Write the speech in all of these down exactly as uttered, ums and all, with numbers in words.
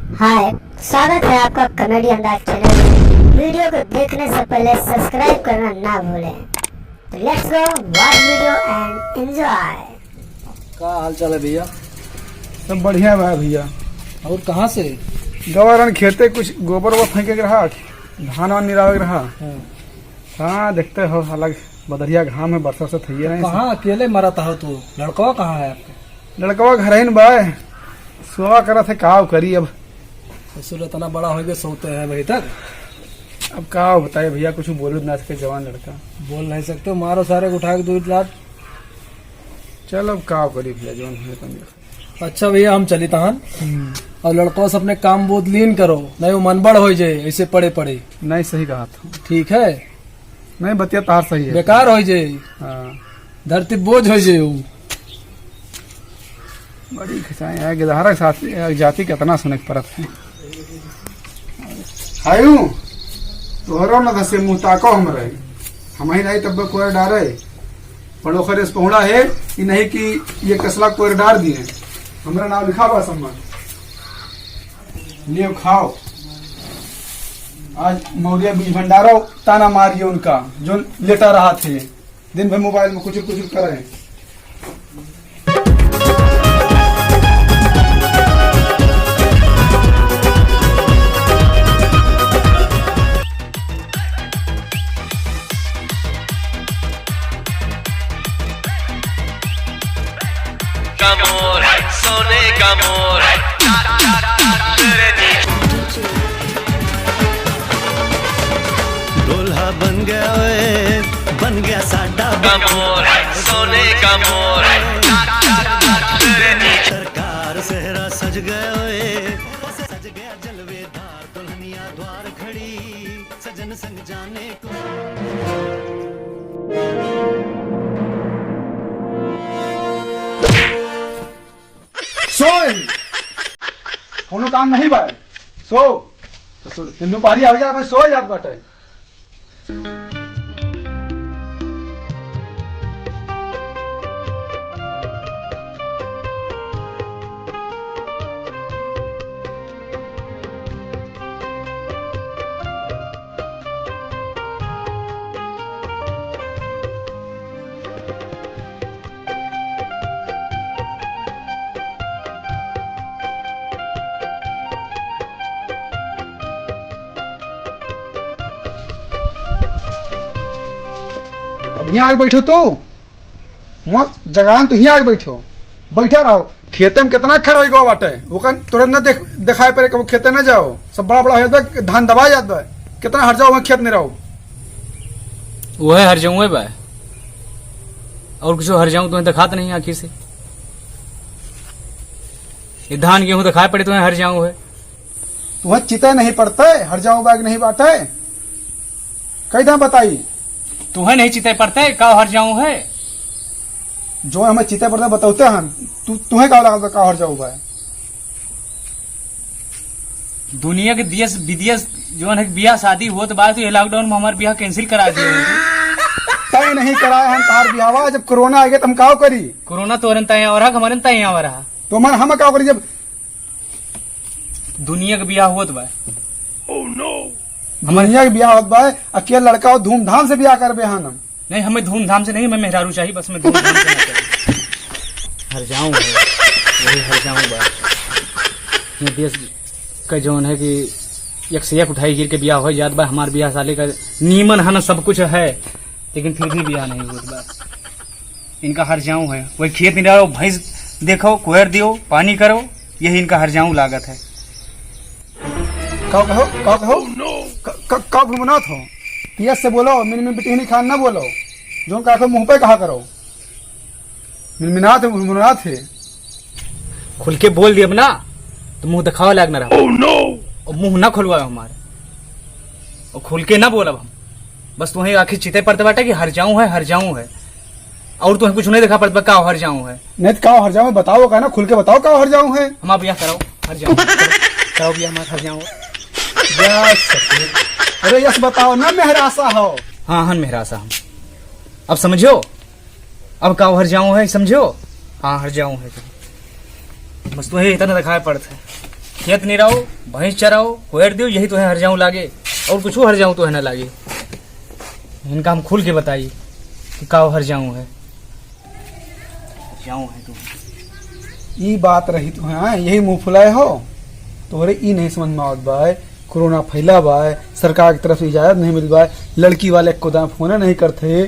हाय, स्वागत है आपका कॉमेडी अंदाज चैनल में। वीडियो को देखने से पहले सब्सक्राइब करना ना भूलें। तो let's go, watch video and enjoy। का हाल चाल है भैया? सब बढ़िया बा भैया। और कहाँ से? गवा रहन खेते, कुछ गोबर वोबर फेंके के रहा, धान वान निरावे के रहा। हाँ। हाँ, देखते हो, अलग बदरिया घाम है, बरसा से थइये नहीं। कहाँ अकेले मरत हो तू? लड़कवा कहाँ है आपके? लड़कवा घरहिन बा, सोवा करत है, काव करी अब। ससुर इतना बड़ा हो गया, सोते हैं अभी तक। अब का बताए भैया, कुछ बोल ना सके जवान लड़का। बोल नहीं सकते, मारो सारे को उठा के दो लात। चल अब का करी भैया, जवान है तन। अच्छा भैया, हम चली तहन। हम्म। और लड़कों से अपने काम बहुत लीन करो, नहीं वो मनबड़ हो जाए ऐसे पड़े पड़े। नहीं, सही कहा था। ठीक है। नहीं, बतिया तार सही है। बेकार हो जाए। हाँ। धरती बोझ हो जाए वो। बड़ी खिंचाई है, गिधारा के साथ, जाति कितना सुने के परत है। आयु, तोहरो न धसे मुँह ताको हमरे। हमही नहीं तब कोयर डारे। पड़ोखर इस पहुड़ा है, कि नहीं कि ये कसला कोयर डार दिए। हमरा नाम लिखा बा सम्मान। लियो खाओ। आज मौर्य बीज भंडारो, ताना मारिए उनका, जो लेटा रहा थे। दिन भर मोबाइल में कुचुर कुचुर कर रहे हैं। का मोर, सोने का मोर। दूल्हा बन गया ओए, बन गया साडा का मोर, सोने का मोर। सरकार सेहरा सज गया ओए, सज गया जलवेदार दुल्हनिया द्वार खड़ी। सजन संग जाने को। सोए। कोनो काम नहीं बा। सो। तो सो, दुपहरी आ गया, मैं सो जात बाटे। अब यहाँ आके बैठो तो। मत जगान तो हियाँ आके बैठो, बैठा रहो। खेते में कितना खर होइ गवा बाटे, ओकन तुरंत न देख, देखाए पड़े, कबो खेते न जाओ, सब बड़ा बड़ा हो जात बा, धान दबा जात बा, कितना हर जाओ वहाँ खेत में रहो। वह हर जाऊँ बा, और कुछ हर जाऊँ तुम्हें दिखात नहीं आँखी से। ये धान गेहूँ दिखाए पड़े तुम्हें हर जाऊँ है। तुहें चिते नहीं पड़ते, हर जाऊँ बैग नहीं बाटे। कई दाम बताई? तुहें नहीं चिते पड़ते, का हर जाऊँ है? जो हमें चिते पड़ते बतौते हैं। तू, तुहें का लागत बा, का हर जाऊँ बा? दुनिया के देश विदेश जौन है बियाह शादी होत बा, तो ये लॉकडाउन में हमार बियाह कैंसिल करा दिए हो। तय नहीं कराए हम तार बियाहवा, जब कोरोना आ गया तो हम का करी? कोरोना तोरन तय और हक हमारे तय और रहा। तो हमार हम का करी जब दुनिया के बियाह होत बा। Oh no! दुनिया के बियाह होत बा, अकेला लड़का हो, धूमधाम से बियाह करबे हन हम। नहीं, हमें धूमधाम से नहीं, हमें मेहरारू चाहिए, बस हमें धूमधाम से ना चाहिए। हर जाऊँ है, वही हर जाऊँ बा। ये देश का जौन है कि एक से एक उठाई गिर के बियाह हो जात बा, हमार बियाह साले का नीमन है ना, सब कुछ है, लेकिन फिर भी बियाह नहीं होत बा। इनका हर जाऊँ है, वही खेत निराओ, भैंस देखो, कोयर दियो, पानी करो, यही इनका हर जाऊँ लागत है। का कहो, का कहो? क-, क-, का भुनभुनात हो? पियस से बोलो, मिनमिन बिटिहनी खान ना बोलो। जौन का कहो मुँह पे कहा करो। मिनमिनात है, भुनभुनात है। खुल के बोल दियब ना, तो मुँह दिखावे लायक ना रहो। Oh no! और मुँह ना खुलवाओ हमार। और खुल के ना बोलब हम। बस तुम्हें आखिर चिते पड़ते बाटे कि हर जाऊँ है, हर जाऊँ है। और तुम्हें कुछ नहीं देखा पड़ता, का हर जाऊँ है? नहीं तो का हर जाऊँ है, बताओ का ना, खुल के बताओ का हर जाऊँ है। हमार बियाह कराओ, हर जाऊँ है। कराओ बियाह हमार, हर जाऊँ है। यस, अरे यस बताओ ना, मेहरासा हो। हाँ, हन मेहरासा हम। अब समझो, अब का हर जाऊँ है, समझो? हाँ, हर जाऊँ है। बस तुम्हें इतना दिखाई पड़ता है। खेत निराओ, भैंस चराओ, कोयर दियो, यही तोहे हरजाऊँ लागे, और कुछू हरजाऊँ तोहे न लागे। इनका हम खुल के बताई कि काव हरजाऊँ है। हरजाऊँ है तू। ई बात रही तो, हाँ, यही मुँह फुलाए हो। तोहरे ई नहीं समझ में आवत बा, कोरोना फैला बा, सरकार की तरफ से इजाजत नहीं मिल बा, लड़की वाले को दाम फोन नहीं करते।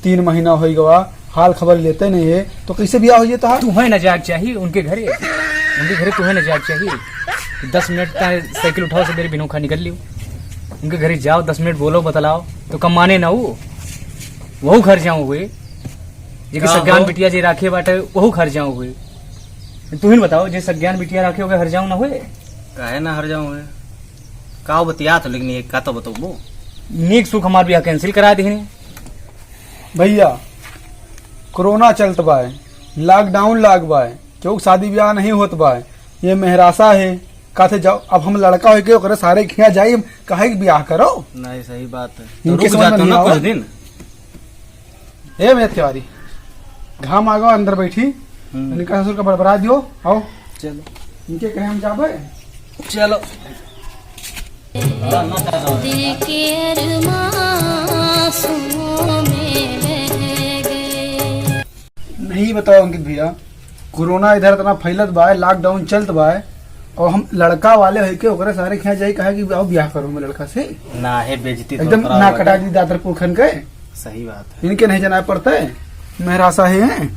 तीन महीना होइ गवा, हाल खबर लेते नहीं है, तो कैसे बियाह होइ जाता है? तुहे न जाग चाहिए उनके घरे, उनके घरे तुहे न जाग चाहिए। दस मिनट का साइकिल उठाओ, सबेरे बिनोखा निकल लियो। उनके घरे जाओ, दस मिनट बोलो, बतलाओ, तो कम माने ना वो, वहू घर जाओ हुए, जे कि का सज्ञान हो? बिटिया जे राखे बाटे, वहू घर जाओ हुए। तू ही न बताओ, जे सज्ञान बिटिया राखे होगे, हर जाओ ना हुए? काहे ना हर जाओ हुए? का बतियात हो, लेकिन ये का तो बतौबो? नीक सुख हमार बियाह कैंसिल करा देहनी। भैया, कोरोना चलत बाय, लॉकडाउन लाग बाय, केहू के शादी ब्याह नहीं होत बाय। ये मेहरासा है, कहते जाओ, अब हम लड़का होके ओकरे सारे खिया जाई, हम काहे के ब्याह करो? नहीं, सही बात है। तो इनके रुक समझ जाते में हो ना नहीं कुछ आवा। दिन। ए भैया तिवारी, घाम आ गवा, अंदर बैठी, हम्म। इनका ससुर का बड़बड़ा दियो, आओ। चलो। इनके कहे हम जाबे? चलो। दिल के अरमां आंसुओं में बह गए। नहीं बताओ अंकित भैया, कोरोना इधर इतना फैलत बा, लॉकडाउन चलत बा, और हम लड़का वाले होके ओकरे सारे खिया जाई, कहा कि आओ ब्याह करो हम लड़का से। ना है बेइज्जती तो एकदम करा ना बटे। कटा दी दातर पुरखन के। सही बात है। इनके नहीं जाना पड़ता है, मेहरासा है, हैं?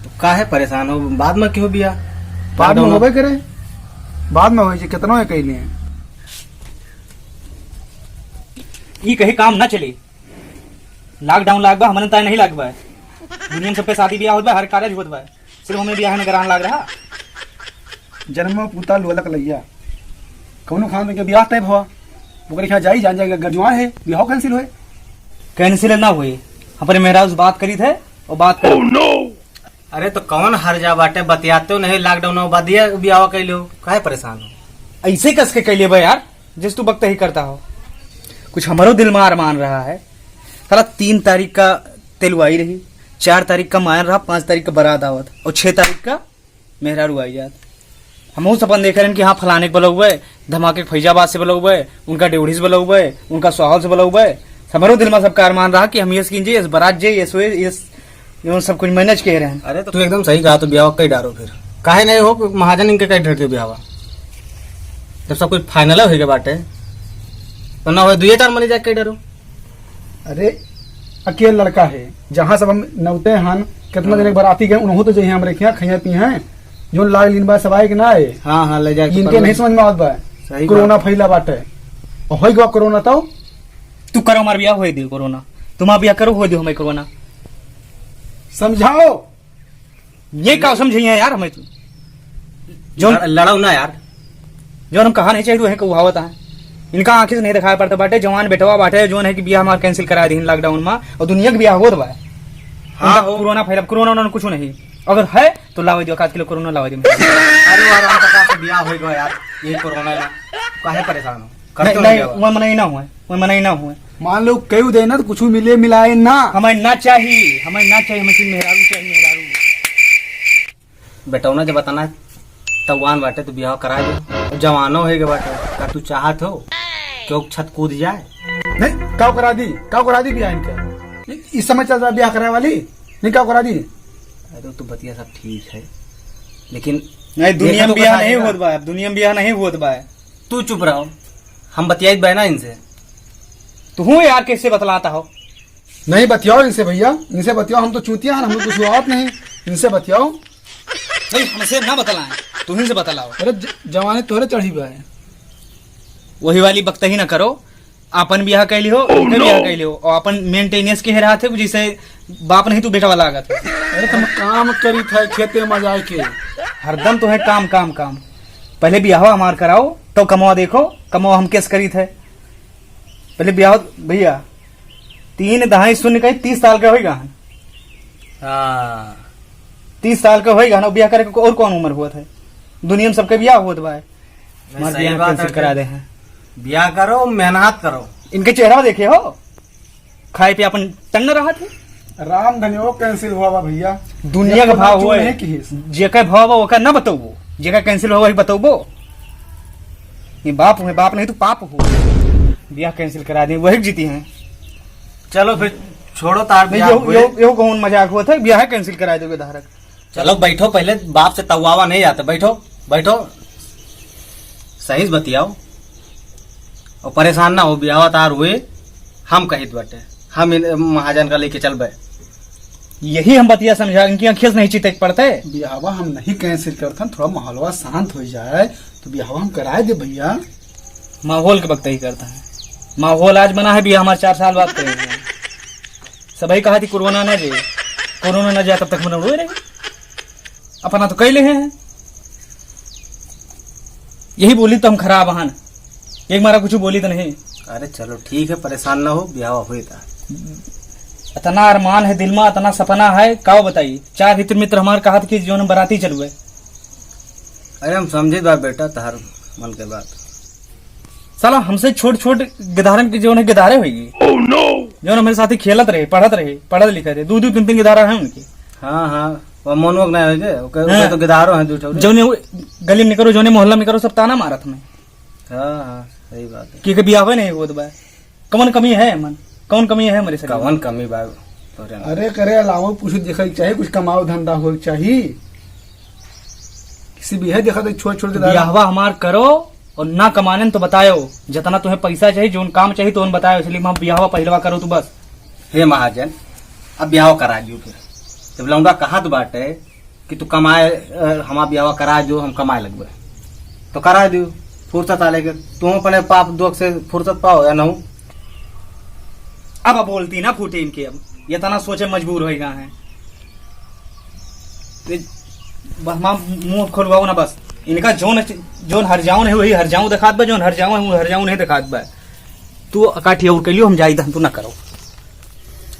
तो काहे परेशान हो, बाद में क्यों ब्याह? बाद में लॉकडाउन होबे करे, बाद में होई जे कितना है कैले हैं। ई कहीं काम ना चली। लॉकडाउन लाग बा, हमने ताय नहीं लाग बा। दुनिया में सबके शादी ब्याह होत बा, हर कार्य होत बा, सिर्फ हमें ब्याह में गरान लाग रहा। जन्म पूता लोलक लैया, कौनो खान के ब्याह तय भवा, ओकरे खिया जाई, जान जाएगा गरजुआ है, ब्याह कैंसिल होए। कैंसिल ना होए, अपने मेहरारू से बात करी थे और बात कर। अरे तो कौन हर जा बाटे, बतियाते हो नहीं, लॉकडाउन में बाद ये ब्याह कैले हो, काहे परेशान हो? ऐसे कस के कैले बा यार, जैसे तू बकता ही करता हो। कुछ हमारो दिल में अरमान रहा है। साला तीन तारीख का तेलुआई रही, चार तारीख का मायन रहा, पाँच तारीख का बारात आवत और छह तारीख का मेहरारू आई जात। हमहू सपन देखे रहन कि हाँ, फलाने के बुलौबे, धमाके के फैजाबाद से बुलौबे, उनका ड्योढ़ी से बुलौबे, उनका सोहल से बुलौबे। हमरो दिल में सबका अरमान रहा कि हम ये स्कीन जे, इस बारात जे, ये सोए, ये जौन सब कुछ मैनेज किए रहन। अरे तो तू एकदम सही कहा, तो ब्याह कई डारो फिर। काहे नहीं हो, महाजन इनके कई डरते ब्याह? जब सब कुछ फाइनल हो गए बाटे, तो ना हो दुए चार मनी जाके कई डारो। अरे, अकेल लड़का है, जहाँ सब हम नौते हन, कितना दिन एक बाराती गए, उन्हों तो जइहे हमरे खिया, खइया पी हैं, जौन लाग लीन बा सब आए कि ना आए? हाँ, हाँ, ले जाके इनके परवाह नहीं समझ में आवत बा। सही कोरोना बात। फैला बाटे, और होई गवा कोरोना तो। तू करो हमार ब्याह, होए दे कोरोना, तुम ब्याह करो, होए दे हमें कोरोना। समझाओ। ये का समझाइए यार हमें तू? जौन लड़-, लड़ाओ ना यार। जौन हम कहा नहीं चाहिए, वहीं कहावत है। इनका आँखी से नहीं दिखाई पड़ता बाटे, जवान बेटवा बाटे, जौन है कि ब्याह हमार कैंसिल करा दी लॉकडाउन में, और दुनिया के ब्याह होत बा। हाँ, उनका हो। कोरोना फैला, कोरोना उन्होंने कुछ नहीं। अगर है, तो लावे दियो, आध किलो कोरोना लावे दियो। अरे वाह, राम प्रकाश से ब्याह होई गवा यार, ये कोरोना ना, काहे परेशान हो? करते नहीं, हो नहीं, ब्याह? वो मनई ना हुए, वो मनई ना हुए। मान लो केहू दे ना तो कुछ मिले मिलाए ना। हमें ना चाहिए, हमें ना चाहिए, हमें सिर्फ मेहरारू चाहिए, मेहरारू। बेटौना जब बताना तवान बाटे तो ब्याह करा दे। जवानो है के बाटे, का तू चाहत हो कि ओक छत कूद जाए? नहीं, काव करा दी, काव करा दी ब्याह इनका। नहीं, इस समय चल रहा ब्याह कराए वाली, नहीं काव करा दी। अरे तो बतिया सब ठीक है, लेकिन नहीं, दुनिया देखा में तो ब्याह कथा नहीं आएगा। होत बा, दुनिया में ब्याह नहीं होत बा। तू चुप रहो, हम बतियाई बहना इनसे। तू हूँ यार, कैसे बतलाता हो? नहीं बतियाओ इनसे भैया, इनसे बतियाओ, हम तो चूतिया हैं, हम लोग कुछ बात नहीं, इनसे बतियाओ। नहीं, हमसे ना बतलाएं, तू ही से बतलाओ। अरे ज-, जवानी तोहरे चढ़ी बा है। वही वाली बकतही ना करो, आपन ब्याह कैली हो, इनके ब्याह कैली हो, और अपन मेंटेनेंस के रहा थे, जैसे बाप नहीं तू बेटा वाला लागत है। अरे तुम काम करी था खेते में जाए के। हरदम तो है काम, काम, काम। पहले ब्याह हमार कराओ, तो कमवा देखो, कमवा हम केस करी थे। पहले ब्याह, भैया, तीन दहाई शून्य कहीं तीस साल का होइगा। हाँ। तीस साल का होइगा ना, ब्याह करे के और कौन उम्र हुआ था? दुनिया में सबके ब्याह होत बा। नहीं, हमार सही ब्याह बात cancel है। करा दे हैं। ब्याह करो, मेहनत करो। इनके चेहरा देखे हो, खाए पे अपन टंग न रहा थे। राम धन्यो cancel हुआ बा भैया। दुनिया का भाव हुआ है। जेका भाव बा, ओका ना बतौबो। जेका cancel हुआ, वही बतौबो। ये बाप हुए, बाप नहीं तो पाप हो। ब्याह cancel करा दे, वही जीती हैं। चलो फिर छोड़ो तार नहीं, ब्याह यो, हुए। यो, यो कौन मजाक हुआ था, ब्याह cancel करा दोगे धारक। चलो बैठो, पहले बाप से तवावा नहीं जाता, बैठो, बैठो, सही से बतियाओ और परेशान ना हो, ब्याह तार हुए, हम कहित बाटे, हम इन महाजन का लेके चलबे। यही हम बतिया समझा, इनकी आँखियों से नहीं चीते के पड़ते। ब्याहवा हम नहीं cancel करत हन, थोड़ा माहौलवा शांत हो जाए तो ब्याहवा हम कराए दे भैया। माहौल के वक्त ही करता है, माहौल आज बना है, ब्याह हमारे चार साल बाद करेंगे। सबही कहा थी कोरोना ना जे, कोरोना ना जाए तब तक हम रोए रहे, अपना तो कई ले हैं। यही बोली तो हम खराब हन, एक मारा कुछ बोली तो नहीं। अरे चलो ठीक है, परेशान ना हो, ब्याह हुए था। इतना अरमान है दिल में, इतना सपना है, का बताई। चार हित मित्र हमार कहा था कि जो हम बराती चलबे। अरे हम समझे बा बेटा तहार मन के बात। साला हमसे छोट छोट गिधारन के जो है गिधारे होइगी। Oh no! जो हमारे साथ ही खेलत रहे, पढ़त रहे, पढ़त लिखत रहे, दो दो तीन तीन गिधारा है उनके। हाँ, हाँ, वो मोनोक ना होइगे, ओके, ओके हाँ। तो गिधारो हैं दो ठो। जौने वो गली में निकरो, जौने मोहल्ला में निकरो, सब ताना मारत हमें। हाँ, हाँ, सही बात है। कि, कि बियाहवे नहीं होत बा। कौन कमी है मन? कौन कमी है हमारे शरीर में? कौन कमी बा तोरे में? अरे करे अलावा कुछ देखे के चाही, कुछ कमाओ धंधा हो के चाही। किसी भी है देखा तो छोड़ छोड़ के दादा। बियाहवा हमार करो और ना कमाने तो बतायो, जितना तुम्हें पैसा चाहिए, जोन काम चाहिए तो उन बतायो, इसलिए हम बियाहवा पहलवा करो तू बस। हे महाजन, अब बियाहवा करा दियो फिर। जब लौंडा कहत बाटे कि तू कमाए, अ, हमार बियाहवा करा दियो, हम कमाए लगबे, तो करा दियो। फुर्सत आ लेके तुम अपने पाप दुख से फुर्सत पाओ या नहीं। अब बोलती ना फूटे इनके, अब ये तना सोचे मजबूर होइगा है। ते बस माँ मुंह खोलवाओ ना बस। इनका जोन, जोन हर जाऊन है वही हर जाऊं दिखात बा, जोन हर जाऊं है वो हर जाऊं नहीं दिखात बा। तू अकाठी और कहियो हम जाई दहन तू ना करो।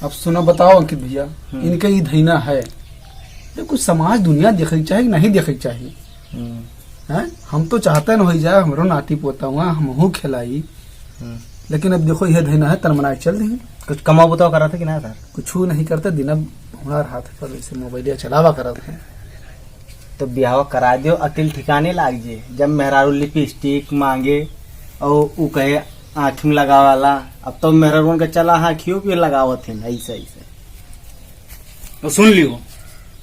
अब सुनो बताओ अंकित भैया, हम्म। इनके ई धैना है, ये कुछ समाज दुनिया देखे के चाही कि नहीं देखे के चाही? हम्म। हैं? हम तो चाहते न हो जाए, हमरो नाती पोता हुआ, हमहू खिलाई। हम्म। लेकिन अब देखो, यह धैना है, तन मना के चल दी। कुछ कमाओ बताओ करा था कि ना सर? कुछ नहीं करते, दिन अब हमार हाथ पर ऐसे मोबाइलिया चलावा करत हैं। तो ब्याह करा दियो, अकिल ठिकाने लाग जे। जब मेहरारू लिपस्टिक मांगे और ऊ कहे आँख में लगावाला, अब तो मेहरारू के चला आँखियों पे लगावत हैं ऐसे ऐसे। तो सुन लियो,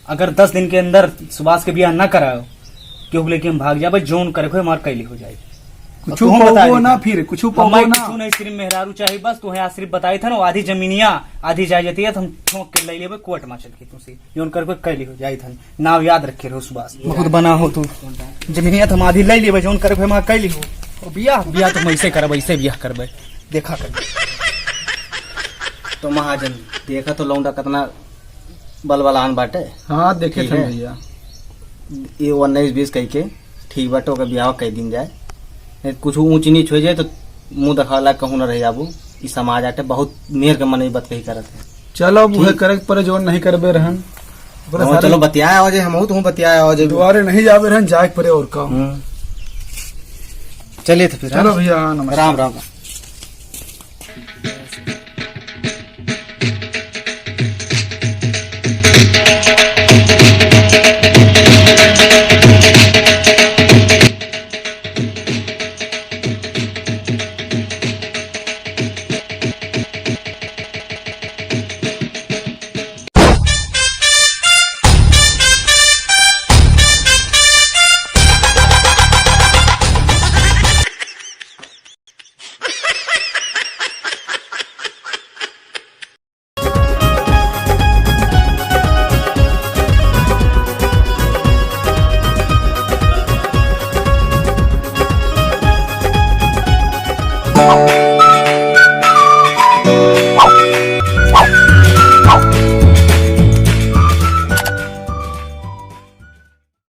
अगर दस दिन के अंदर सुभाष के बियाह ना करायो, क्यों बोले कि हम भाग जाबे, जोन करे को हमार कैली हो जाए। कुछ और तुम पाओगे बताइए। ना, फिर कुछ पाओगे हमारे ना। कुछ नहीं, सिर्फ मेहरारू चाहिए बस। तुम्हें आज सिर्फ बताई था ना, आधी जमीनिया आधी जाए जाती है, तो हम ठोक के ले लेबे कोर्ट में चल के तुमसे, जोन करे को कैली हो जाए था। नाव याद रखे रहो सुभाष। बहुत बना हो तू, जमीनिया तो हम आधी ले लेबे, जोन करे को हमार कैली हो। और बियाह, बियाह तो हम ऐसे करबे, ऐसे बियाह करबे, देखा कर। तो महाजन, देखा तो लौंडा कितना बलबलान बाटे। हाँ, देखे ठीक थे है। भैया। ये उन्नीस बीस कह के ठीक बाटे, ओकर बियाह कह दिन जाए। नहीं, कुछ ऊंच नीच हो जाए तो मुंह देखावे लायक कहूँ न रह जाबू। ई समाज आटे, बहुत मेर के मनई बतकही करत है। चलो, अब उहे ठीक। करे के परे, जोन नहीं करबे रहन। ओकरे हाँ, सारे चलो, बतियाए आवाजे, हम तो हूँ बतियाए आवाजे। दुआरे नहीं जाबे रहन, जाए के परे और का। हम्म। चलिए तो फिर, चलो हाँ? भैया, हाँ, नमस्कार। राम राम।